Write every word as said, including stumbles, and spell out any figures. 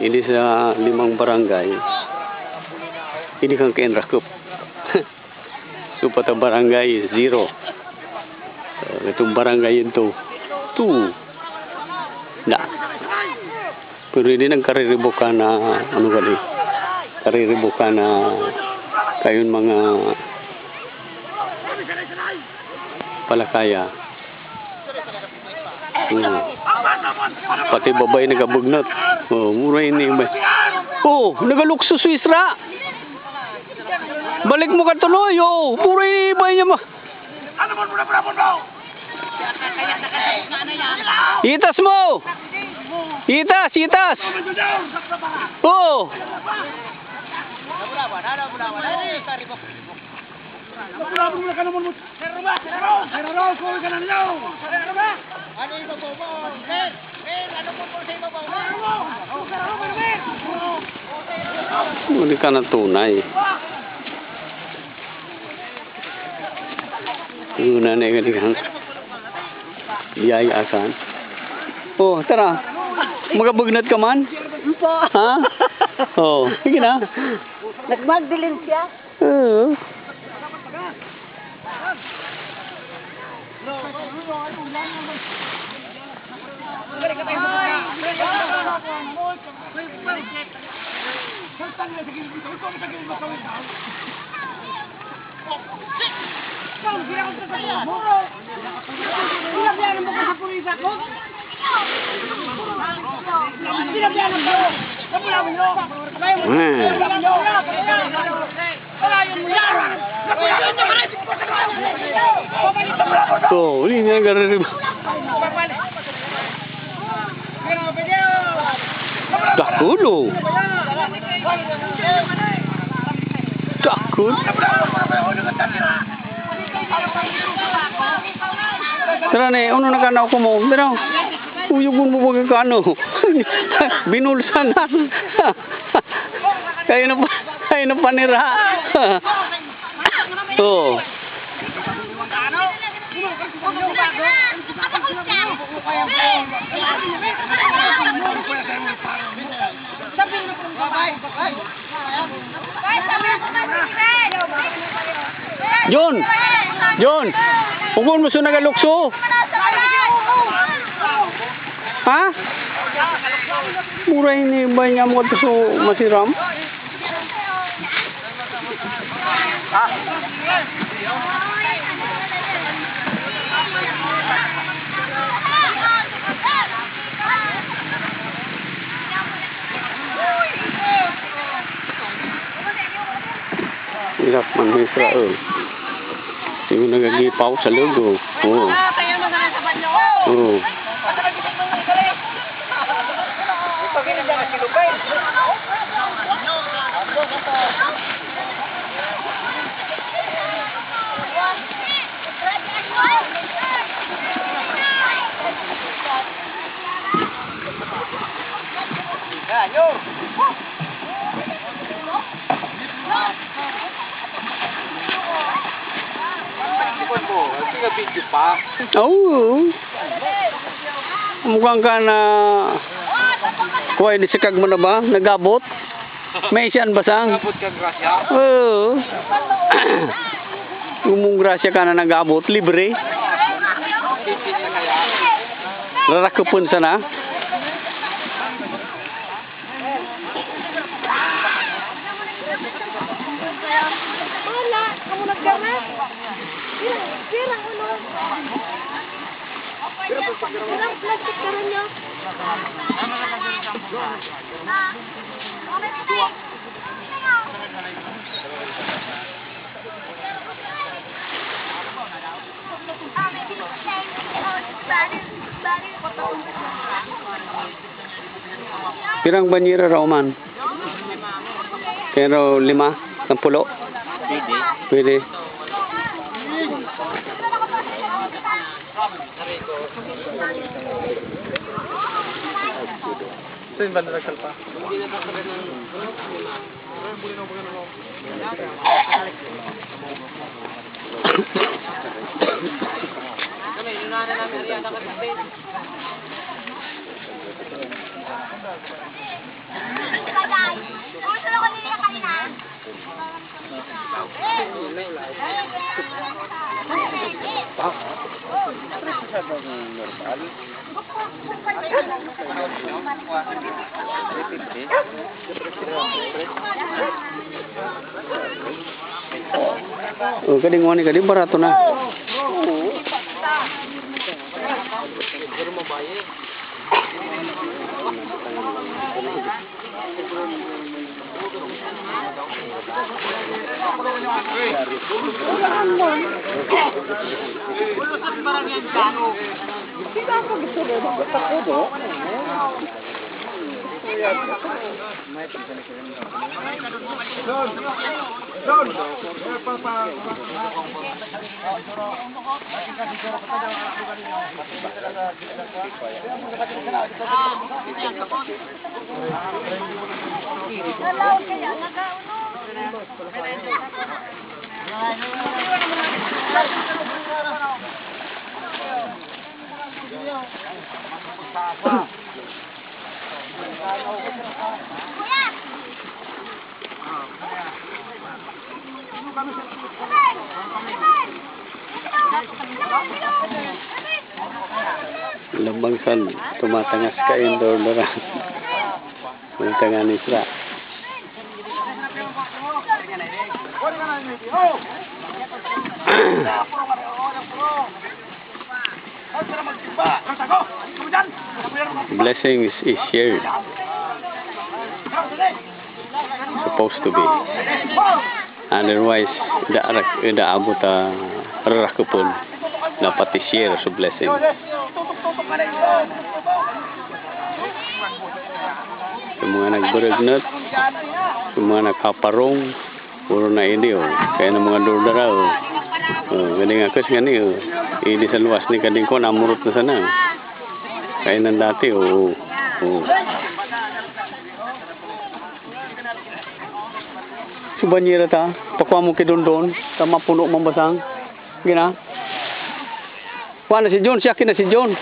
Ini sa limang barangay, ini kan kain rakup. Supat a barangay, zero. Ah, itong barangay ito, two. Na. Pero hindi nagkariribok ka na, ano ka di? Kariribok ka na kayon mga palakaya. Hmm. Pati babae nagabugnot. Oh, mura ini ba? Oh, nagalukso si Isra. Balik mo ka tuloy, oh. Mura ini ba niya ma-, itas mo! Itas, itas! Oo! Hindi ka na tunay. Yun na, na, na, na. Biyaya asan? Oh, tara. Magabugnat ka man? Opo. Ha? Oh, sige na. Nagmagdilin siya. Oo. So, hindi niya nagre-rebound. Dakul, oh. Dakul. Tara ni, ano na ka na ako mo? Pero, uyugon mo ba ka ano? Binulsa na. Kayo na pa, kayo na panira. Oh. John! John! Ugon mo sa nagalukso? Ha? Mura ini ba niya mo kadto sa masiram? Hirap man ni Israel. Yung nagagipaw sa loob, oh. Oo. Oo. Oo. Mukhang ka na, kuha, di sikag mo na ba? Nagabot? May siyan basang? Abot kang grasya? Oo. Gumong grasya ka na nag-abot, libre. Rarakupon sana. Wala, kamo nagdara. Pirang, pirang ulo. Pirang plastic karon nyo. Pirang banyera raw man? Pero lima, sampulo? Pwede. Pwede. Ito yung banda nagsalpa. Oh, kadi ngoni, kadi barato na. Lambang san tumatangas ka, Indor, dara. Punta nga ni Isra. Blessings is shared. Supposed to be. Otherwise, da, da abot, ah, rarakupon. Dapat i-share sa blessing. Sa mga nagburugnot, sa mga nagpaparong, puro na ini, oh. Kaya ng mga durdara, oh. Oh, galing ako sa gani, oh. Ini sa luwas ni Kadingko, namurot na sana. Kaya nang dati, oh. Oh. Sa banyera ta, pakwa mo kidondon, ta mapuno man basang. Gina. Kuha na si John, siya kina si John.